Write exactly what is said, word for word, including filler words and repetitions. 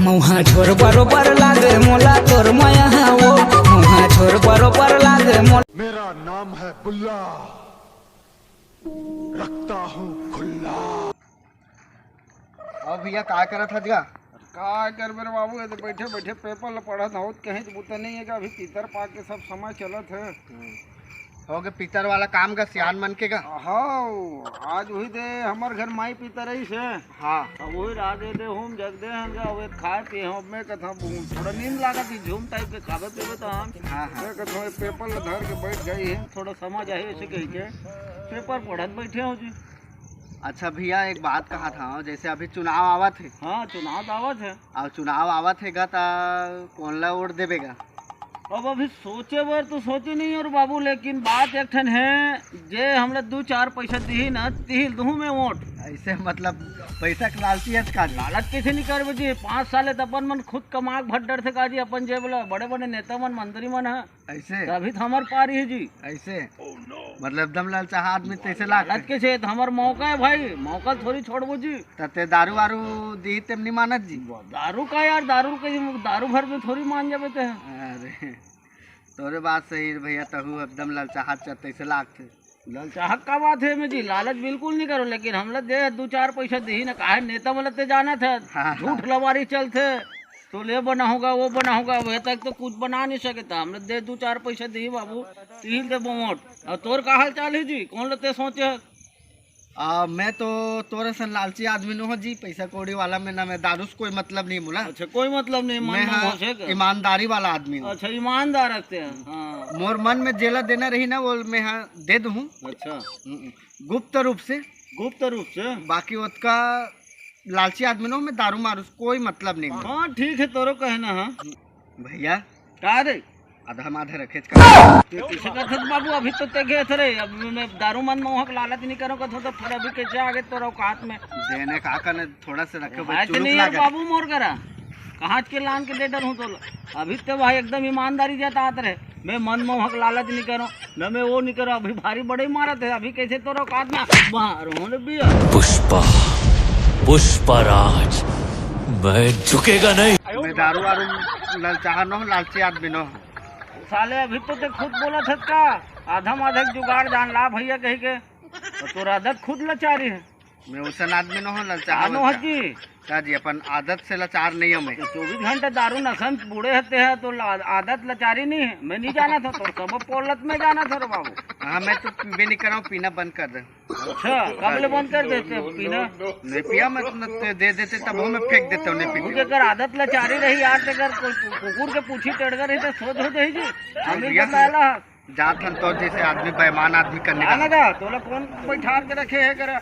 मुहा छोर बरोबर लागे मोला तोर मया वो। मुहा छोर बरोबर लागे मोला। मेरा नाम है बुल्ला, रखता हूँ खुल्ला। और भैया, का करत हस गा? का करबे रे बाबू, ये तो बैठे बैठे पेपर ल पढ़त हूँ। कहीं तो बुता नहीं है कि अभी पितर पाक के सब समय चलत है। हो गे पितर वाला काम का, सियान मन के का? हाँ, आज वही दे हमर घर माई पितर रही से। हाँ। अब वही रात दे दे हम जग दे हन गा, अब खाए पिए हम। मैं कथा थोड़ा नींद लागत ही, झूम टाइप के खाबे पीबे तो हम। हाँ, हाँ। मैं कथा पेपर ल धर के बैठ गई है, थोड़ा समझ आए ऐसे कह के पेपर पढ़त बैठे हो जी। अच्छा भैया, एक बात कहा था, जैसे अभी चुनाव आवत है, हाँ, चुनाव तो आवत है। और चुनाव आवत है गा, त कौन ला वोट देबे गा? अब अभी सोचे बर तो सोचे नहीं और बाबू, लेकिन बात एक ठन है, जे हमला दू चार पैसा दिही ना, तिही ल दुहूँ मैं वोट। ऐसे मतलब पैसा के लालची है का? लालच कैसे नहीं करबे जी? पाँच साल त अपन मन खुद कमा के भर डरथे का जी, अपन जेब ला। बड़े बड़े नेता मन, मंत्री मन है, ऐसे तभी तो हमर पारी है जी। ऐसे मतलब एकदम ललचाहा आदमी तैसे लाग। लालच कैसे? तो हमर मौका है भाई, मौका ल थोड़ी छोड़बो जी। त ते दारू वारू दी तेम नहीं मानत जी? दारू का यार, दारू के, दारू भर में थोड़ी मान जाबे ते। अरे तोरे बात सही है भैया, तहू एकदम ललचाहा चत तैसे लागथे। ललचाहक का बात है में जी, लालच बिल्कुल नहीं करो, लेकिन हमला दे दू चार पैसा दिही ना, काहे नेता वाला ते जाना था, हाँ। झूठ लबारी चलथे, तो ले बना होगा, वो बना होगा, वह तक तो कुछ बना नहीं सके था। हमला दे दू चार पैसा दिही बाबू, तिही ल देबो वोट। और तोर का हाल चाल है जी, कौन ल ते सोचे है? आ, मैं तो तोरे सन लालची आदमी नो हो जी, पैसा कौड़ी वाला में ना, मैं दारू से कोई मतलब नहीं मोला। अच्छा, कोई मतलब नहीं, मन मैं में हाँ घुसे के। ईमानदारी वाला आदमी हूँ। अच्छा, ईमानदार रखते हैं। हाँ। मोर मन में जेला देना रही ना, वो मैं हाँ दे दूँ अच्छा, गुप्त रूप से। गुप्त रूप से। बाकी ओतका लालची आदमी नो, मैं दारू मारू से कोई मतलब नहीं मोला। हाँ, ठीक है, तोरो कहना है। भैया, का रे? आधा माधा रखेच का। ते किसे कथत बाबू, अभी तो ते गए थे रे। अब मैं दारू मन मोहक लालच नहीं करो कथो तो फिर अभी कैसे आगे तोर औकात में? देने का कने थोड़ा से रखे भाई, भाई, ते चुलुक नहीं यार लागत। बाबू मोर करा, कहाँ के लान के दे डर हूँ तो। अभी ते भाई एकदम ईमानदारी जतात रहे। मैं मन मोहक लालच नहीं करो, न मैं वो नहीं करो। अभी भारी बड़े मारत है, अभी कैसे तोर औकात में मार होने भी है। पुष्पा, पुष्पा राज, मैं झुकेगा नहीं। मैं दारू वारू ललचाहा नो, लालची आदमी नो। साले अभी तो ते खुद बोला था का, आधा माधे के जुगाड़ जान ला भैया कही के, तो तोर आदत खुद लचारी है। मैं उसन आदमी नो हो, ललचाहा आनो वलचाहा। हकी। का जी, अपन आदत से लाचार नहीं हो मैं। तो चौबीस घंटे दारू नसन बूढ़े हते हैं तो ला-, आदत लाचारी नहीं है। मैं नहीं जाना था, तो सब पोलत में जाना था रे बाबू। हाँ, मैं तो पीबे नहीं कराऊँ, पीना बंद कर दे। अच्छा, कब ले बंद कर देते हो पीना? नहीं पिया मैं, तो दे देते तब मैं फेंक देता हूँ, नहीं मुझे पीते। अगर आदत लाचारी रही यार, तो अगर कोई कु-, कुकुर के पूछी टेढ़गर रही तो सोच हो जाई जी। हमें भैया, बताला। जात हन तो जैसे आदमी बेईमान आदमी करने आना का। गा, तोला कौन बैठार के रखे है करा?